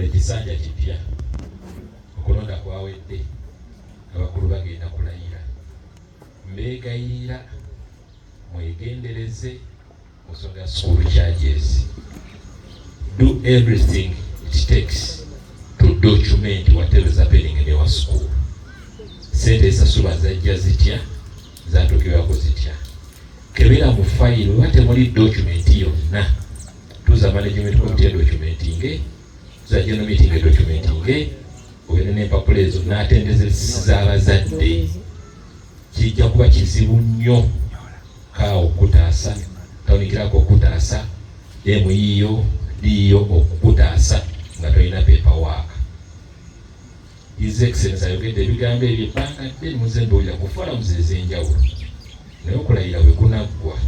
Ekisanja kipya, okulonda kwawedde, abakulu bagenda kulayira. Mbeegayirira mwegendereze mu nsonga ya school charges. Do everything it takes to document whatever is happening in your school. Sente ezisasulwa zajja zitya, zatuukibwako zitya? Kebera mu fayiro, oba temuli document yonna, tuza management committee documenting, tuza general meeting documenting, ogende n'empapula ezo n'atendeze z'abazadde. Kijja kuba kizibu nnyo kaawo okukutaasa, tawunikirako okukutaasa, emuyiyo diyo okukutaasa nga tolina paperwork. His Excellence ayogedde ebigambo ebyo ebbanga ddene, muze mbiwulira ku forums ez'enjawulo, naye okulayira bwe kunaggwa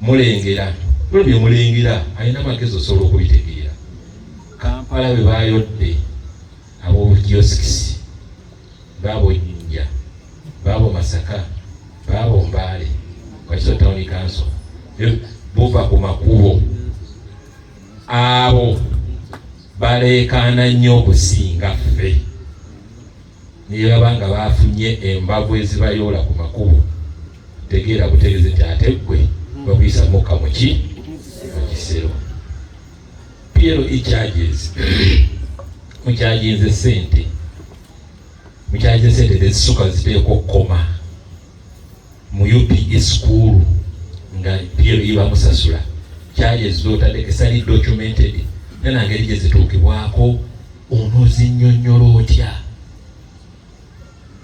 mulengera bino bye mulengera, alina amagezi osobola okubitegeera. Kampala bwe bayodde ab'obukiyosikisi, baabo Jinja, baabo Masaka, baabo Mbale, Wakiso Town Council, buva ku makubo, abo baleekaana nnyo okusinga ffe. Niye baba nga bafunye embavu ezibayoola ku makubo, tegeera butegeeze nti ate ggwe bakuyisa mukka muki mu kisero. PLE charges, mukyaginze sente, mukyaginze sente tezisuka, ziteekwa okukoma mu UPE school nga PLE bamusasula. Charges zotaddeko sali documented, nena ngeri gye zituukibwako onoozinnyonnyola otya?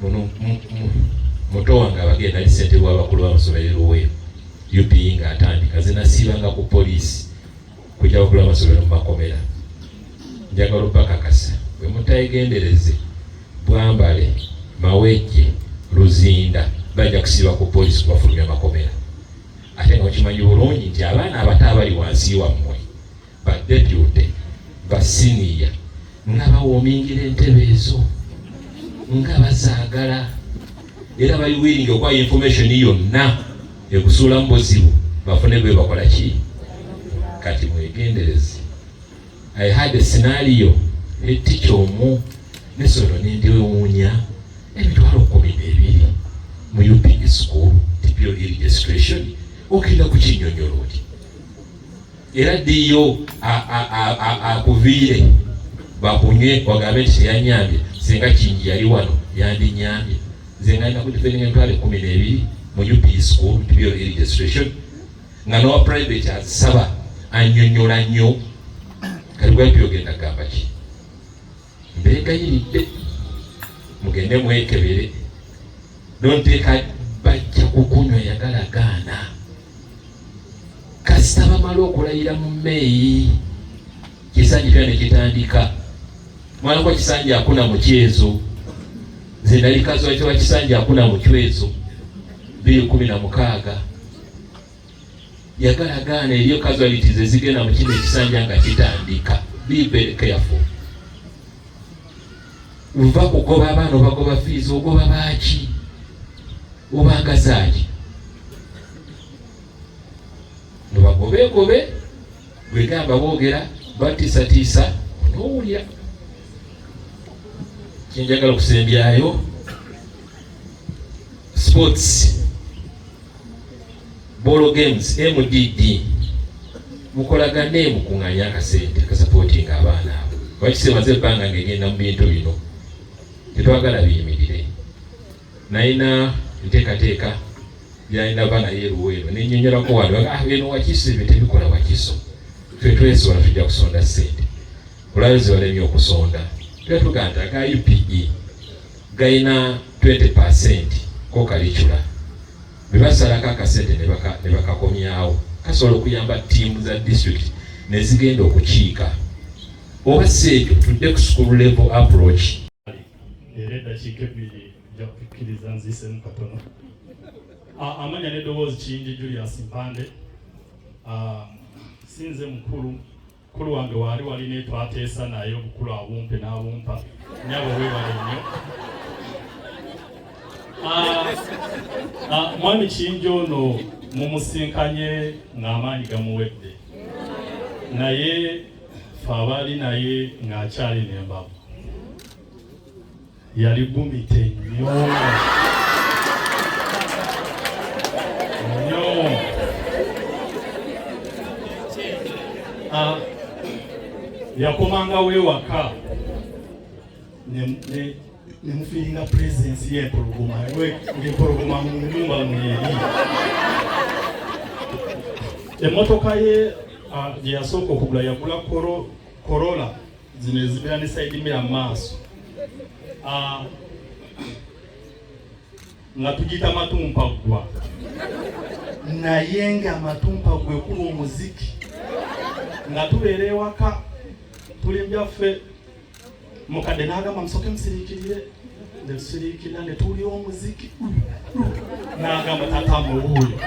Muno muto wange abagenda ali ssentebe w'abakulu b'amasomero e Luweero, UPE ng'atandika, zinasiibanga ku poliisi kujja bakulu b'amasomero mu makomera. Njagala obbakakasa, bwe mutayegendereze, Bwambale, Mawejje, Luzinda bajja kusiiba ku poliisi kubafulumya makomera, ate nga mukimanyi bulungi nti abaana abato abali wansi wammwe, ba deputy, ba senior, nga bawoomingira entebe ezo, nga bazaagala, era bali willing okuwa information yonna ekusuulamu buzibu bafune bwe bakola ki. Kati mwegendereze. I had a scenario etica omu nesomero nendiwewuunya, 120,000 mu UPE school TPO registration, ogenda kukinyonyola oti? Era ddiyo akuviire bakunywe wagambe nti teyanyambye, singa Kingi yali wano yandinyambye. Nze nga nina kudefendinga 120,000 mu UPE school TPO registration, nga nowa private azisaba annyonnyola nnyo. Kati bwaipi ogenda kugamba ki? Mbeegayiridde mugende mwekebere, nonteeka bajja kukunywa yagala gaana kasita bamala okulayira mu Meeyi, kisanja kyona nekitandika. Mwana kwa kisanja akuna mu kyezo, nze nali kazi wa kisanja akuna mu kyezo 2016, yagala gaana. Eriyo casualties ezigenda mu kino ekisanja nga kitandika. Be very careful. Nva kugoba abaana, obagoba fees, ogoba baaki, obagazaaki? Mubagobegobe, bwegamba boogera batiisatiisa, onoowulira. Kyenjagala okusembyayo, sports ball games, MDD, mukolagane, mukuŋŋaanye akasente kasupportinga abaana abo. Lwaki ebbanga ng'egenda mu bintu bino tetwagala biyimirire? Nalina nteekateeka byalina ba naye eruweero nenyonyolako wano, ah, eno Wakiso ebyo tebikola. Wakiso ffe twesobola, tujja kusonda ssente. Olwaleero zibalemye okusonda, tuba tugamba nti aga UPE galina 20% ko curricular, bwe basalako akasente ne bakakomyawo, kasobola okuyamba ttiimu za district ne zigenda okukiika. Oba si ekyo, tudde ku school level approach. Era eddakiika 2 nja kukkiriza nziisemu katono. Amanya n'eddoboozi Kiyingi Julius Mpande. Sinze mukulu, mukulu wange waali wali naye twateesa naye obukulu abumpe n'abumpa. Nyabo weebale nnyo. Mwami Kiyingi ono mumusinkanye ng'amaanyi gamuwedde, naye Fe abaali naye ng'akyali n'embavu yali gumite nnyo nnyo. Yakomangawo ewaka ne mufeelinga presence y'empologoma, ng'empologoma mu nyumba mweri. Emmotoka ye gye yasooka okugula, yagula Corolla zino ezibeera ne side mirror mu maaso, nga tugiyita matumpaggwa, naye nga matumpaggwa ekuba omuziki. Nga tubeera ewaka tuli byaffe, mukadde n'agamba, "Musooke musiriikirire." Ne tusiriikirira, ne tuwulira omuziki, n'agamba, "Tata muwuuyo."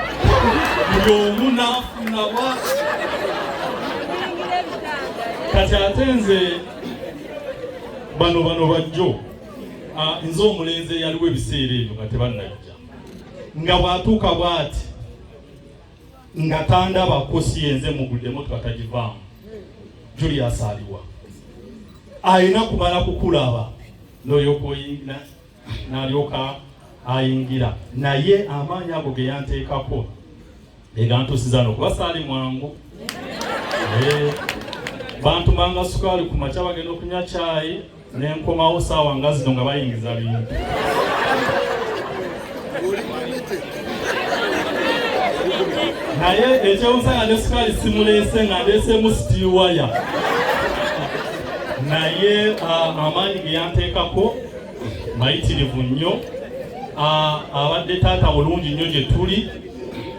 Buli omu n'afuna bwa kati ate nze bano bajjo. Nze omulenzi eyaliwo ebiseera ebyo nga tebannajja, nga bw'atuuka bw'ati nga tandabako, si yenze mugudde emotoka, tagivaamu. "Julius aliwa?" Alina kumala kukulaba n'olyoka oyingira, n'alyoka ayingira. Naye amaanyi ago ge yanteekako egantuusiza nokuba saali mwangu. Bantumanga sukaali ku makya, bagenda okunywa caayi, nenkomawo saawa nga zino nga bayingiza bintu. Naye ekyewusa nga ne sukaali simuleese, nga ndeeseemu steel wire. Naye amaanyi ge yanteekako mayitirivu nnyo. Abadde taata mulungi nnyo gye tuli,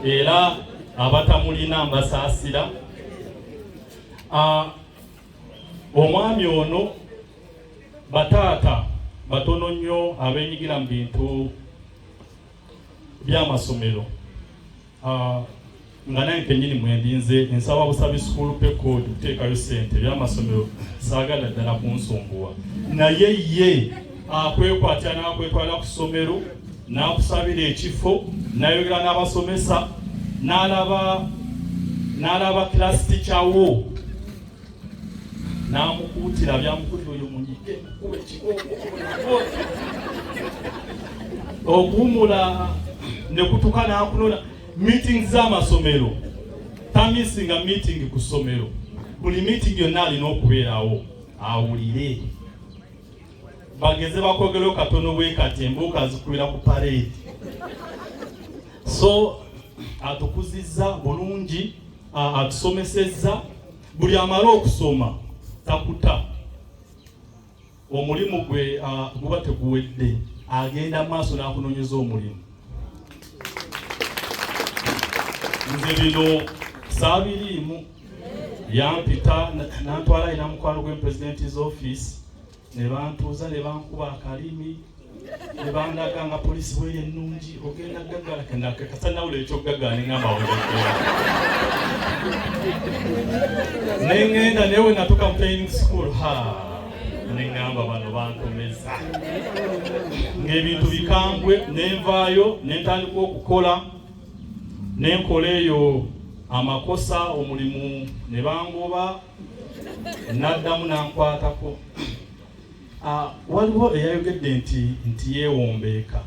era abatamulina mbasaasira. Omwami ono, bataata batono nnyo abenyigira mu bintu by'amasomero. Nga nange kennyini mwendinze nsaba busabi school pay code kuteekayo ssente by'amasomero, saagala ddala kunsumbuwa. Naye ye akwekwatira n'akwetwala ku ssomero, n'akusabira ekifo, n'ayogera n'abasomesa, n'alaba class teacher wo, n'amukuutira byamukuutira, oyo munyige, mukuba ekigongo, okuwumula ne kutuka n'akunona. Meeting z'amasomero tamissinga meeting ku ssomero. Buli meeting yonna alina okubeerawo awulire. Bageze bakwogerayo katono bwe kati, embuuka zikubira ku parade. So atukuzizza bulungi, atusomesezza. Buli amala okusoma takuta omulimu gwe, guba teguwedde, agenda maaso n'akunoonyeza omulimu. Nze bino saabiriimu. Yampita nantwala ina mukwano gwe president's office, ne bantuuza, ne bankuba akalimi, ne bandaga nga polisi bweri ennungi, ogenda gaggala kasanawula ekyogaggala. Neŋamba wegenda, neŋŋenda. Naye we natuuka mu training school, ha, neŋŋamba bano bantomeza ng'ebintu bikambwe. Nenvaayo nentandika okukola, nenkola eyo amakosa, omulimu ne bangoba, naddamu nankwatako. Waliwo eyayogedde nti yeewombeeka.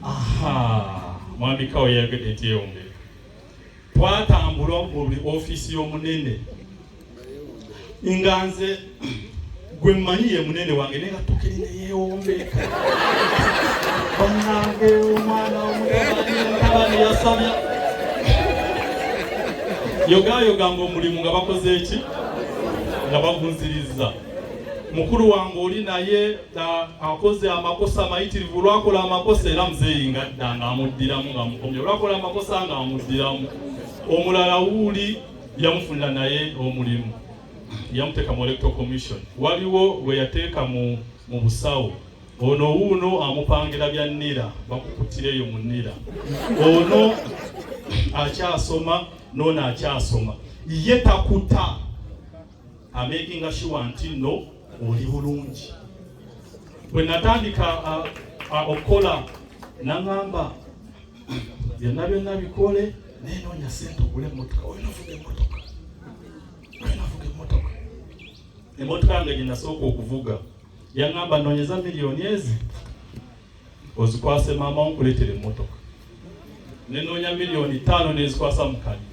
Aha, mwami Kawo yayogedde nti yeewombeeka. Twatambula mu buli ofiisi y'omunene, nga nze gwe mmanyi ye munene wange, naye nga tukiri ne yeewombeeka. "Bannange, omwana omutabani yasabya." Yogayoga nga omulimu nga bakoze eki, nga bagunziriza mukulu wange oli, naye akoze amakosa mayitirivu. Olwakola amakosa era muzeeyi nga dda ng'amuddiramu, ng'amukomya. Olwakola amakosa ng'amuddiramu. Omulala wuuli yamufunira naye omulimu, yamuteeka mu Electoral Commission. Waliwo gwe yateeka mu busawo. Ono wuuno amupangira bya nira, bakukutira eyo mu nira. Ono akyasoma, n'ono akyasoma. Ye takuta, amakinga sure nti nno oli bulungi. Bwe natandika okukola, naŋŋamba, "Byonna byonna bikole, naye noonya sente ogule emmotoka. Olina ovuga emmotoka, olina ovuga emmotoka." Emmotoka yange gye nasooka okuvuga yaŋŋamba noonyeza miliyoni ezi ozikwase maama wo nkuleetere emmotoka. Ne nnoonya 5 miliyoni n'ezikwasa mukadde.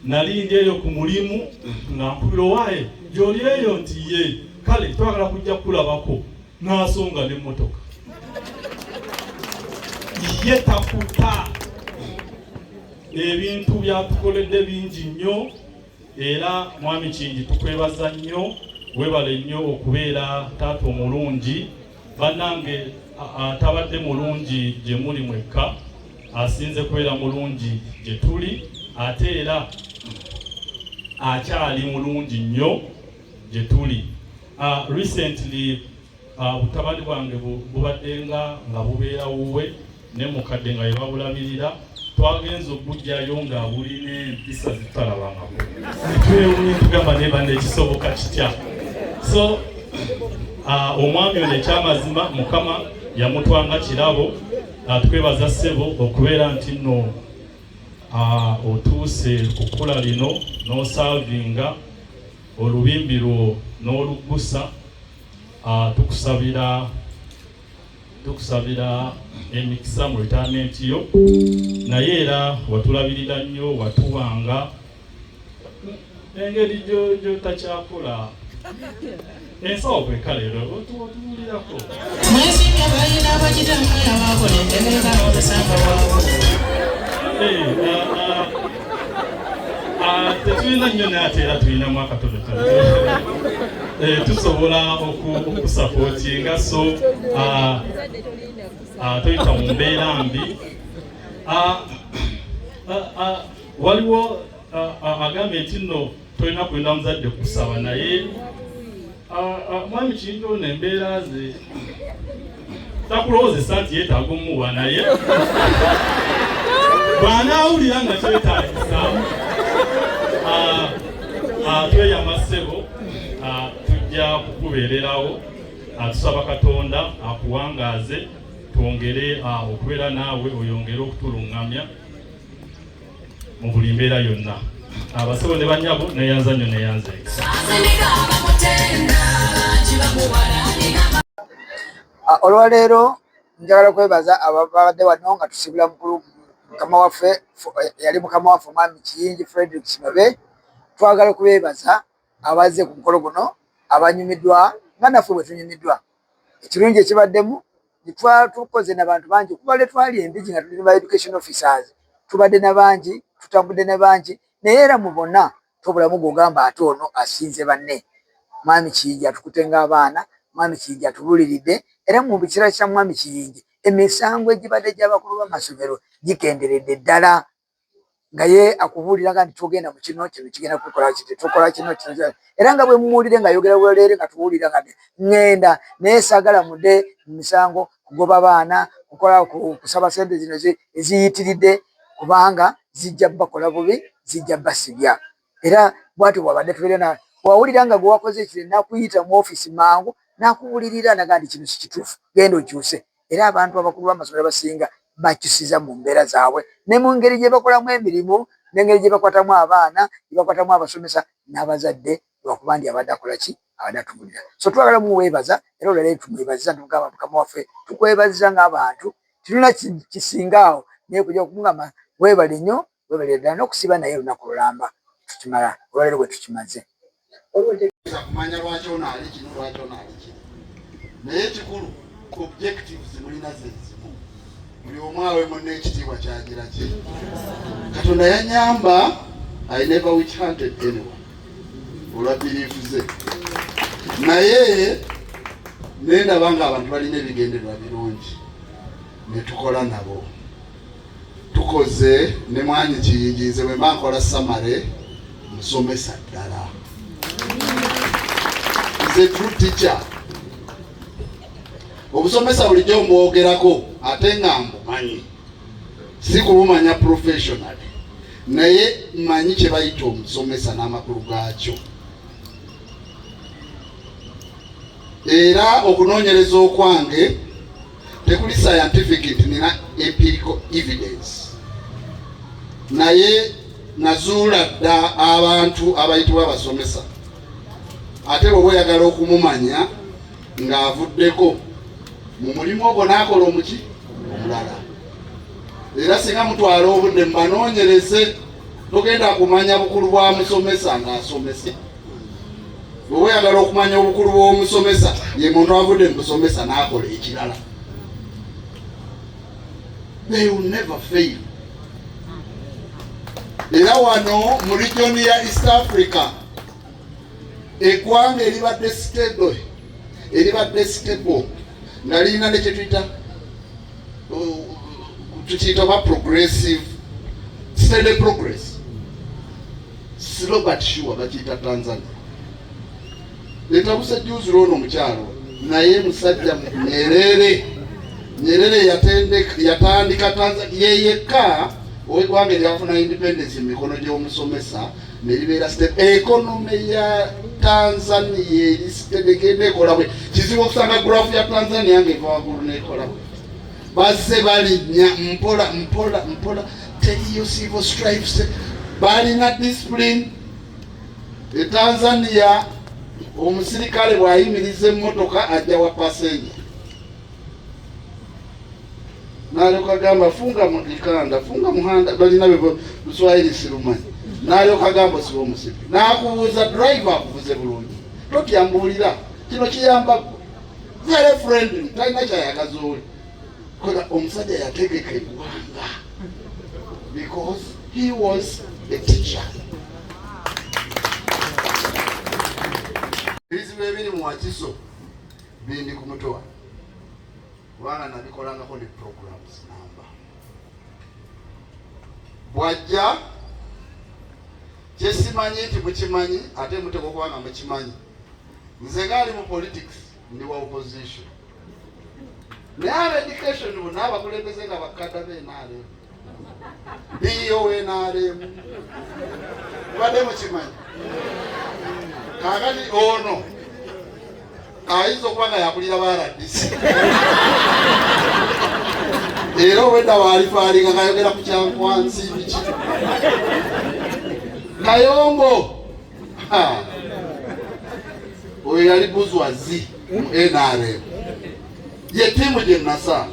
Nali ndi eyo ku mulimu nga nkubira, "Owaaye, gy'oli eyo?" Nti, "Ye kale, twagala kujja kukulabako." N'asonga n'emmotoka. Ye takuta ebintu byatukoledde bingi nnyo. Era mwami Kingi, tukwebaza nnyo, webale nnyo okubeera taata omulungi. Bannange, atabadde mulungi gye muli mwekka, asinze kubeera mulungi gye tuli, ate era akyali mulungi nnyo gye tuli. Recently butabani bwange bubadde nga bubeera wuwe ne mukadde nga yebabulabirira. Twagenza okugjayo nga bulina empisa zetutalabangako, netwewunya, tugamba, "Naye banne, ekisoboka kitya?" So omwami ono, ekyamazima, Mukama yamutwanga kirabo. Tukwebaza ssebo okubeera nti nno otuuse ku kkula lino n'osaavinga olubimbi lwo n'oluggusa. Tukusabira emikisa mu retirement yo. Naye era watulabirira nnyo, watuwanga engeri gyotakyakola ensawo bweka leero otuwulirako. Mwesimye balina abakitanga bakola entegeeza n'obusanga bwabwe. Tetulina nnyo, naye ate era tulinamu akatonotono. Tusobola okusupportinga. So toyita mu mbeera mbi. Waliwo agambye nti nno tolina kulinda muzadde kusaba, naye mwami Kingi ono embeera ze takulowoozesa nti yeetaaga omuwa, naye bw'anaawulira nga kyetaagisa, tweyama ssebo, tujja kukubeererawo. Tusaba Katonda akuwangaaze, twongere okubeera naawe, oyongere okutuluŋŋamya mu buli mbeera yonna. Abasebo ne banyabo, neyanza nnyo, neyanzeeke. Asindika bamutenda bangi bamuwalanira. Olwaleero njagala kwebaza ababadde wano nga tusibula mukulu mukama waffe, yali mukama waffe Omwami Kiyingi Frederick Kinobe. Twagala okubeebaza abazze ku mukolo guno, abanyumiddwa nga naffe bwe tunyumiddwa. Ekirungi ekibaddemu, tukoze nabantu bangi okuva lwe twali Empigi nga tuli ba education officers. Tubadde nabangi, tutambudde ne bangi, naye era mu bonna tobulamu gw'ogamba ate ono asinze banne. Mwami Kiyingi atukute ng'abaana, Mwami Kiyingi atubuuliridde, era mu kiseera kya Mwami Kiyingi emisango egibadde gy'abakulu b'amasomero gikenderedde ddala, nga ye akubuulira nga nti togenda mu kino, kino kigenda kukola kiti, tukola kino kino. Era nga bwe mumuwulire ng'ayogera bwereere, nga tuwulira nga ŋŋenda naye saagala mudde mu misango kugoba baana, kukola kusaba sente zino eziyitiridde, kubanga zijja bakola bubi, zijja basibya. Era bwatyo bwabadde tubeera na wawulira nga gwe wakoze ekire nakuyita mu ofiisi mangu nakubuulirira naga nti kino si kituufu, genda okyuse. Era abantu abakulu b'amasomero abasinga bakyusiza mu mbeera zaabwe ne mu ngeri gye bakolamu emirimu n'engeri gye bakwatamu abaana, gye bakwatamu abasomesa n'abazadde, lwakuba nti abadde akola ki, abadde atubulira. So twagala muweebaza, era olwaleero tumwebaziza, tumugamba, "Mukama waffe, tukwebaziza ng'abantu tulina kisinga awo, naye kujja kumugamba weebale nnyo, weebale ddala n'okusiba naye olunaku lulamba." Tukimala olwaleero bwe tukimaze. Kumanya lwaki ono ali kino, lwaki ono ali kino, naye ekikulu objectives mulina zezimu. Buli omu awe munne ekitiibwa kyagira ki. Katonda yanyamba, I never witch hunted anyone olwa belief ze, naye nendaba nga abantu balina ebigendererwa birungi netukola nabo. Tukoze ne mwanyi Kiyingi. Nze bwe mba nkola summary, musomesa ddala, is a true teacher. Obusomesa bulijjo mbwogerako ate nga mbumanyi, si kubumanya professionally, naye mmanyi kye bayita omusomesa n'amakulu gaakyo. Era okunoonyereza okwange tekuli scientific nti nina empirical evidence, naye nazuula dda abantu abayitibwa abasomesa. Ate bw'oba oyagala okumumanya ng'avuddeko mu mulimu ogwo n'akola omuki omulala, era singa mutwala obudde mubanoonyereze, togenda kumanya bukulu bwa musomesa ng'asomesa. Bw'oba oyagala okumanya obukulu bw'omusomesa, ye muntu avudde mu busomesa n'akola ekirala. They will never fail. Era wano mu region ya East Africa, eggwanga eribadde stable, eribadde stable nga lirina ne kyetuyita, tukiyita oba progressive, steady progress, slow but sure, bakiyita Tanzania. Etabuse juzi lwono omukyalo naye musajja Nyerere. Nyerere yatandika Tanzania yeyekka ow'eggwanga eryafuna independence mu mikono gy'omusomesa neribeera step. Economy ya Tanzania eri stable, egenda ekola bwe kizibu okusanga graph ya Tanzania ng'eva waggulu n'ekola bwe. Bazze balinnya mpola mpola mpola, teriyo civil strifes, balina discipline. E Tanzania omusirikale bw'ayimiriza emmotoka ajja wa passenger n'alyoka agamba, "Funga mukanda, funga muhanda." Balina be Luswahili sirumanyi. N'alyoka agamba, "Osiba omusipi." N'akubuuza, "Driver akuvuze bulungi?" Totyambuulira kino kiyamba gwe. Very friendly, talina kyayagaza oli. Kola omusajja yategeka eggwanga because he was a teacher. Ebizibu ebiri mu Wakiso bindi ku mutwe wange kubanga nabikolangako ne programs namba. Bwajja kyesimanyi nti mukimanyi, ate muteeka okuba nga mukimanyi, nze ngaali mu politics ndi wa opposition, naye aba education bonna abakulembeze nga bakadda b'NRM, biyo w'NRM, mubadde mukimanyi. Kakati ono ayinza okuba nga yakulira ba RDC, era obwedda waalifaalinga ngayogera ku Kyankwanzi biki. Kayongo oyo yali buzwazi mu NRM, ye ttiimu gye nasanga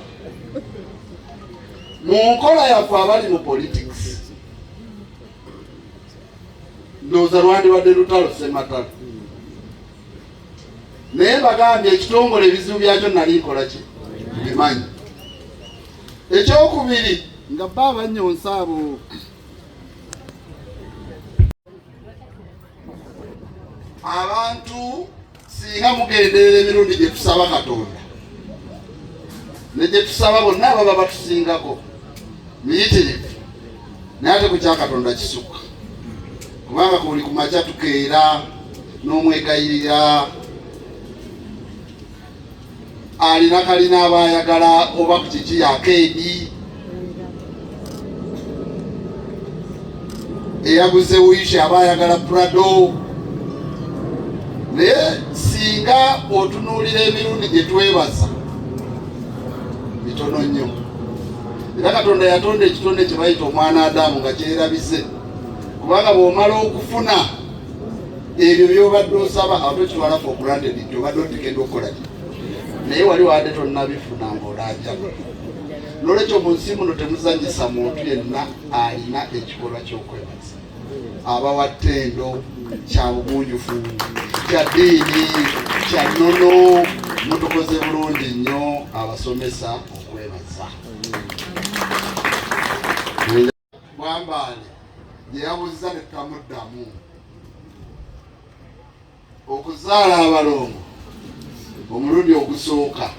mu nkola yaffe abali mu politics. Ndowooza lwandibadde lutalo sematalo, naye mbagambye ekitongole ebizibu byakyo nali nkola ki bimanyi. Ekyokubiri nga ba abanyonsa abo abantu, singa mugenderera emirundi gye tusaba Katonda ne gye tusaba bonna ababa batusingako miyitirivu, naye ate ku kya Katonda kisukka, kubanga buli ku makya tukeera n'omwegayirira alina kalina abayagala oba ku kiki yakeedi eyaguze Wish aba ayagala Prado. Naye singa otunuulira emirundi gye twebaza mitono nnyo. Era Katonda yatonda ekitonde kye bayita omwana Adamu nga kyerabize, kubanga bw'omala okufuna ebyo byobadde osaba awo tokitwala for granted nti obadde otekedwa okukola ki, naye wali wadde tonnabifuna ng'olaajana. Nolwekyo mu nsi muno temuzanyisa muntu yenna alina ekikolwa ky'okwebaza, abawa ttendo kya bugunjufu, kya ddiini, kya nnono. Mutukoze bulungi nnyo abasomesa okwebaza. Bwambaale gye yabuuziza ne tutamuddamu, okuzaala abalongo omulundi ogusooka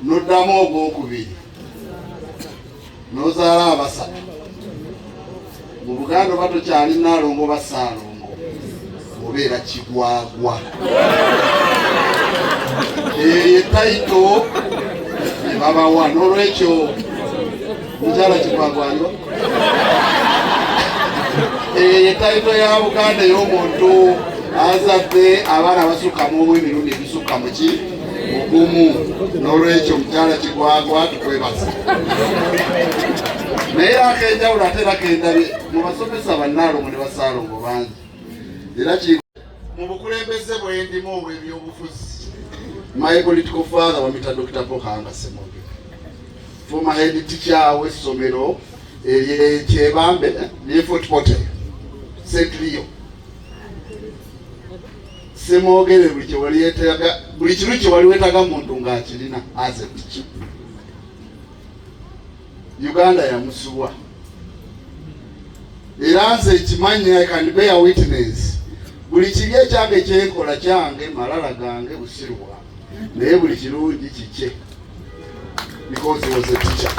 n'oddamu ogwokubiri n'ozaala abasatu mu Buganda, oba tokyali Naalongo oba Saalongo, obeera kigwagwa. Eyo title ebabawa. N'olwekyo mukyala kigwagwayo, eyo title ya Buganda ey'omuntu azadde abaana abasukka mu omu emirundi egisukka muki mugumu. N'olwekyo mukyala kigwagwa, tukwebaza. Naye era akenjawulo ate era kendabye mu basomesa bannaalongo ne basaalongo bangi era ki. Mu bukulembeze bwendimu obw'ebyobufuzi, my political father wamita Dr. Pokanga Ssemwogere, former head teacher w'essomero ery'ekyebambe ly'e Fort Portal, St. Leo. Ssemwogere buli kyewali yeetaaga, buli kiru kyewali weetaaga muntu ng'akirina as a teacher. Uganda yamusubwa, era nze ekimanyi, I can bear witness. Buli kibi ekyange kyenkola kyange, malala gange, busiru bwange, naye buli kirungi kikye because he was a teacher.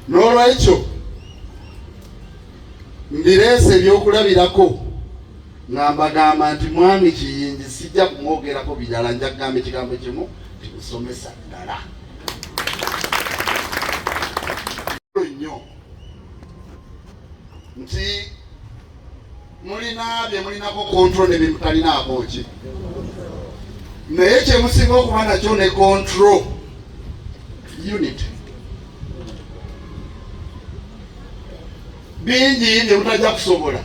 N'olwekyo mbireese ebyokulabirako nga mbagamba nti Mwami Kiyingi sijja kumwogerako birala, nja kugamba ekigambo kimu nti musomesa ddala nnyo, nti mulina bye mulinako control ne bye mutalinaako ki, naye kyemusinga okuba nakyo ne control, unity. Bingi bye mutajja kusobola.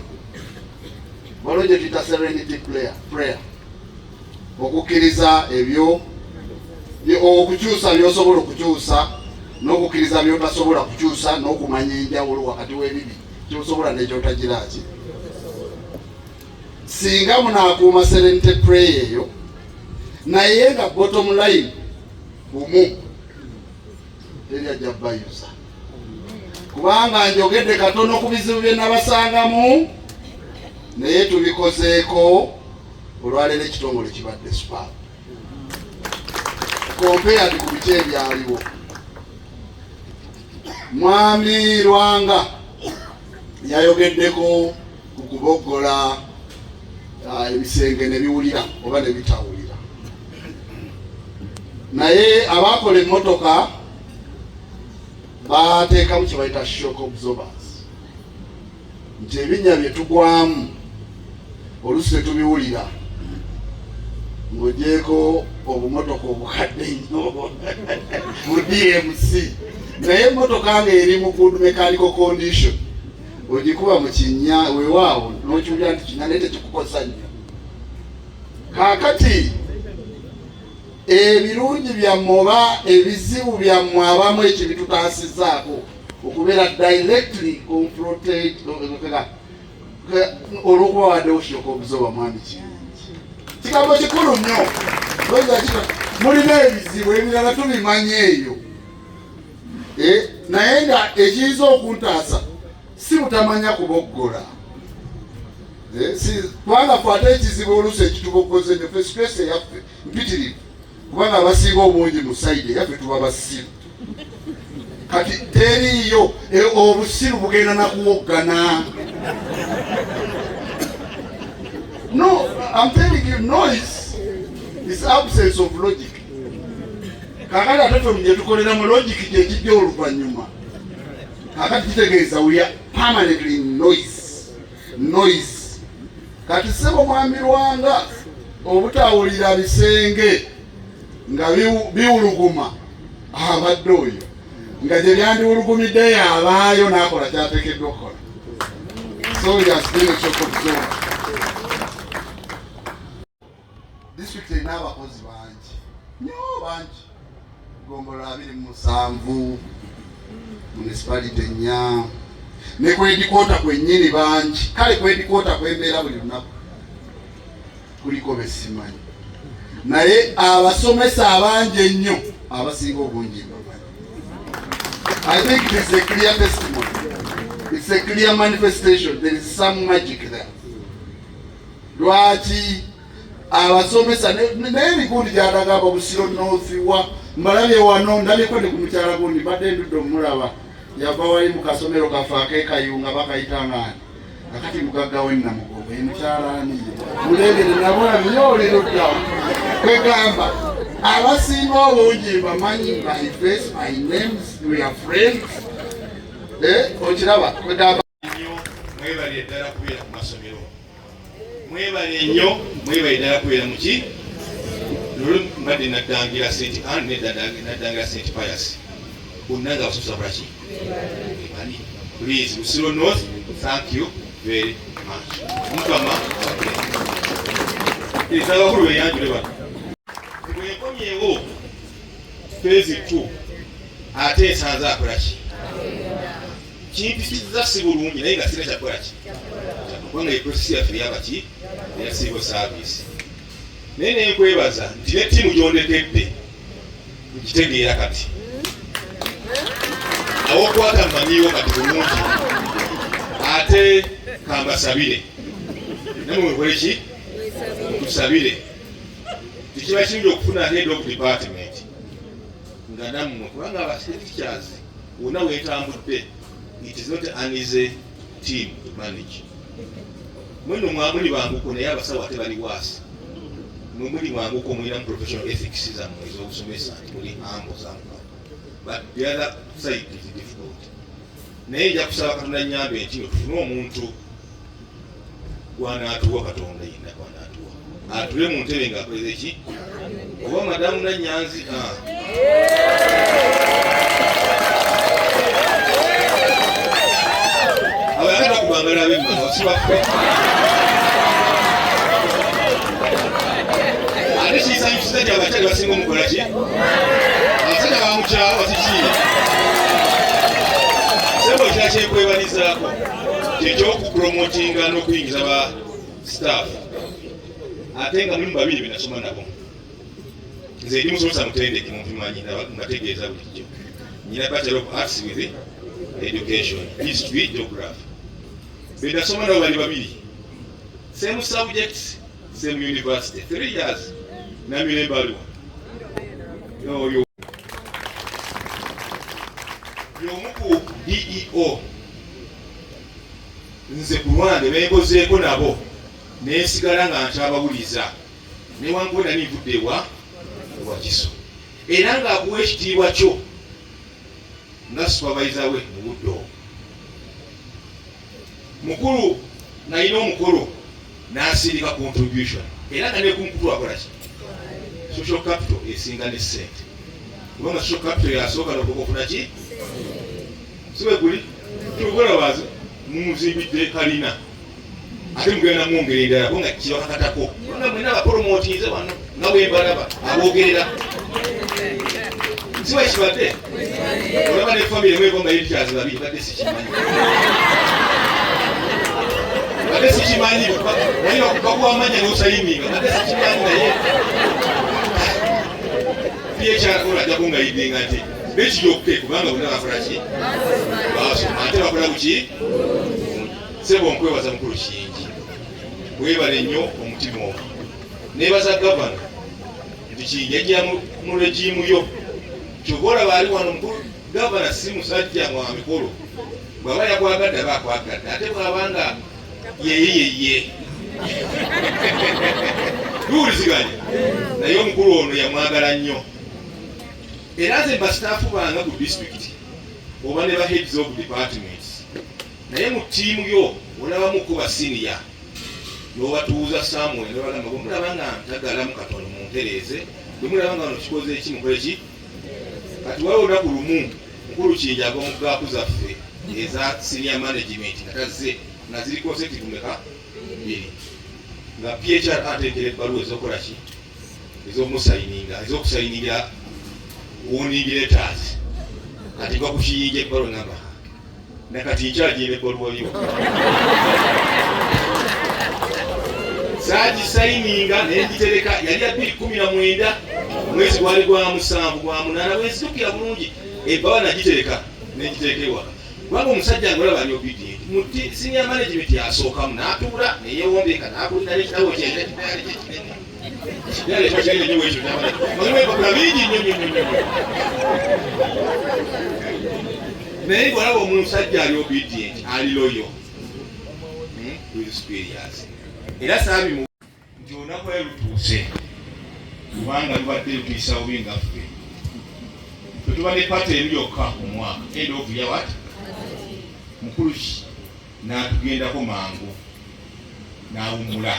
Waliwo gye tuyita serenity prayer, okukkiriza ebyo, okukyusa byosobola okukyusa n'okukkiriza byotasobola kukyusa, n'okumanya enjawulo wakati w'ebibi kyosobola n'ekyotagira ki. Singa munaakuuma serenity prayer eyo, naye nga bottom line bumu, teri ajja bayuza, kubanga njogedde katono ku bizibu bye nabasangamu, naye tubikozeeko. Olwaleero ekitongole kibadde superb compared ku biki ebyaliwo. Mwami Lwanga yayogeddeko ku kuboggola ebisenge ne biwulira oba ne bitawulira, naye abakola emmotoka bateekamu kye bayita shock absorbers, nti ebinnya bye tugwamu oluusi tetubiwulira, ng'ogyeko obumotoka obukadde ennyo mu DMC, naye emmotoka ng'eri mu good mechanical condition, ogikuba mu kinnya, weewaawo n'okiwulira nti kinnya, naye tekikukosa nnyo. Kaakati ebirungi byammwe oba ebizibu byammwe abamu ekibitutaasizzaako okubeera directly confronted olw'okuba waddewo shock absorber. Mwami Kiyingi, kigambo kikulu nnyo. Mulina ebizibu ebirala tubimanyi eyo, naye nga ekiyinza okuntaasa si butamanya kuboggola, kubanga fe ate ekizibu oluusi ekituboggoza ennyo, fe stress eyaffe mpitirivu, kubanga abasinga obungi mu side eyaffe tuba basiru. Kati teriiyo, obusiru bugenda nakuwoggana. No, I'm telling you, noise is absence of logic. Kakati ate fe gye tukolera mu logic gyekijja oluvannyuma. Kakati kitegeeza we are permanently in noise, noise. Kati ssebo Mwami Lwanga, obutawulira bisenge nga biwuluguma, abadde oyo nga gye byandiwulugumidde yabaayo n'akola kyateekeddwa okukola. So he has been a shock absorber. District erina abakozi bangi nyo, bangi, gombolola 27, municipality 4, ne ku headquarter kwennyini bangi. Kale ku headquarter kwembeera buli lunaku kuliko besimanyi, naye abasomesa abangi ennyo, abasinga obungi mbamanyi. I think it is a clear testimony, it's a clear manifestation. There is some magic there. Lwaki abasomesa naye ebigundi gyatagamba Busiro North wa mbalabye wano, ndabyeko ne ku mukyala gundi, mbadde ndudde omulaba, yava wali mu kasomero kaffe ak'ekayunga bakayitangani, akati mugagga w'ennamugogo, ye mukyala ani mulengere nabulabye olirudda. Kwegamba abasinga obungi bamanyi by face, by names, we are friends. Okiraba, kwegamba nnyo, mwebale ddala kubeera ku masomero, mwebale nnyo, mwebale ddala kubeera muki. Luli mbadde naddangira St Anne, nedda, naddangira St Pius, bonna nga abasomesa bakolaki? Bali. Please, Busiro North, thank you. very much. Mukama abakulu beyanjule bano. Bwenkomyewo phase 2 ate nsanze akola ki? Kimpisizza si bulungi naye nga sirina kyakukola ki? Kubanga eprocess yaffe eyabaki eya civil service. Naye nenkwebaza nti ne ttiimu gy'ondekedde nkitegeera kati. Awokwata mmanyiiwo kati bulungi ate kambasabire namwe mukole ki? Tusabire. Tekiba kirungi okufuna head of department nga nammwe, kubanga aba teachers wonna weetambudde, it is not an easy team to manage. Mweno mwamuli banguko naye abasawo ate bali waasi. Mwe muli mwanguko, mulina professional ethics zammwe ez'okusomesa nti muli humble somehow, but the other side is difficult. Naye nja kusaba Katonda nnyambe nti tufune omuntu gwanaatuwa, Katonda yenna gwanaatuwa atule mu ntebe ng'akoze ki, oba madamu Nanyanzi. Ah. Abayagala kubangala ab'emmanga si baffe. Ate kisanyusiza nti abakyali basinga omukola ki, abasajja bamukyalo bakiki. Sebo, ekira kyenkwebalizaako kyekyokupromotinga n'okuyingiza ba staff, ate nga mulimu babiri benasoma nabo. Nze ndi musomesa mutendeke, mumpimanyi, mbategeeza bulijjo nyina Bachelor of Arts with Education, History, Geography. Benasoma nabo bali babiri, same subjects, same university, 3 years. Namirembe aliwa oyo y'omu ku DEO. Nze ku lwange benkozeeko nabo nensigala nga nkyabawuliza newankubadde nali nvudde ewa Wakiso, era ng'akuwa ekitiibwa kyo nga supervisor we mu budde obwo. Mukulu nalina omukolo n'asindika contribution, era nga nekunkutu akola ki, social capital esinga ne sente, kubanga social capital yasooka nokufuna ki sibe guli kyobulabaazi mumuzimbidde kalina, ate mugenda mwongera endala kubanga kibakakatako, kubanga mwena abapromotinze wano nga bwembalaba aboogerera siba kibadde olaba ne famire mwegomba yebikyazi babiri. Badde sikimanyi, badde sikimanyi, naye bakuwamanya nosayininga. Badde sikimanyi, naye PHR ajja kungayidinga nti bekiryokke, kubanga bonna bakola ki, basoma ate bakola buki. Sebo, nkwebaza mukulu kingi, webale nnyo omutima ogwo. Nebaza gavana nti Kiyingi ajja mu regime yo, kyova olaba ali wano. Mukulu gavana si musajja mwa mikolo, bw'aba yakwagadde aba akwagadde, ate bw'aba nga yeye yeye tuwuliziganya. Naye omukulu ono yamwagala nnyo, era nze basitaafu banga ku disitulikiti oba ne ba heads of departments, naye mu ttiimu yo olabamuko ba senior n'obatuuza somewhere nobagamba, bwe mulaba nga ntagalamu katono muntereeze, bwe mulaba nga ono kikoze eki mukole ki. Kati waliwo olunaku lumu mukulu Kiyingi agwa mu gap zaffe eza senior management nga tazze, nga ziri consecutive meka bbiri, nga PHR ateekera ebbaluwa ezokola ki, ez'omusayininga, ez'okusayiningira warning letters. Kati gwa ku Kiyingi ebbaluwa, namba nakati nkyagenda ebbaluwa yo saagisayininga naye ngitereka. Yali ya 2019, mwezi gwali gwa 7, gwa 8, bwenzijukira bulungi. Ebbaluwa nagitereka, nengitereka ewaka, kubanga omusajja nga olaba ali obedient mu senior management yasookamu n'atuula neyewombeka n'akulina n'ekitabo kye kinene kinene nnyo ekyo, mulimu empapula bingi nnyo nnyo nnyo nnyo. Naye ng'olaba omusajja ali obedient, ali loyal with superiors, era saabi nti olunaku lwali lutuuse, kubanga lubadde lutuyisa bubi nga ffe ffe tuba ne party emu yokka mu mwaka, end of year. What mukulu ki n'atugendako mangu n'awummula,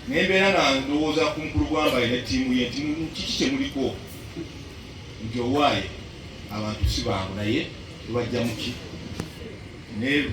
naye mbeera nga ndowooza ku mukulu gwambaye ne ttiimu ye nti kiki kye muliko, nti owaaye abantu si bangu, naye tubajja muki naye.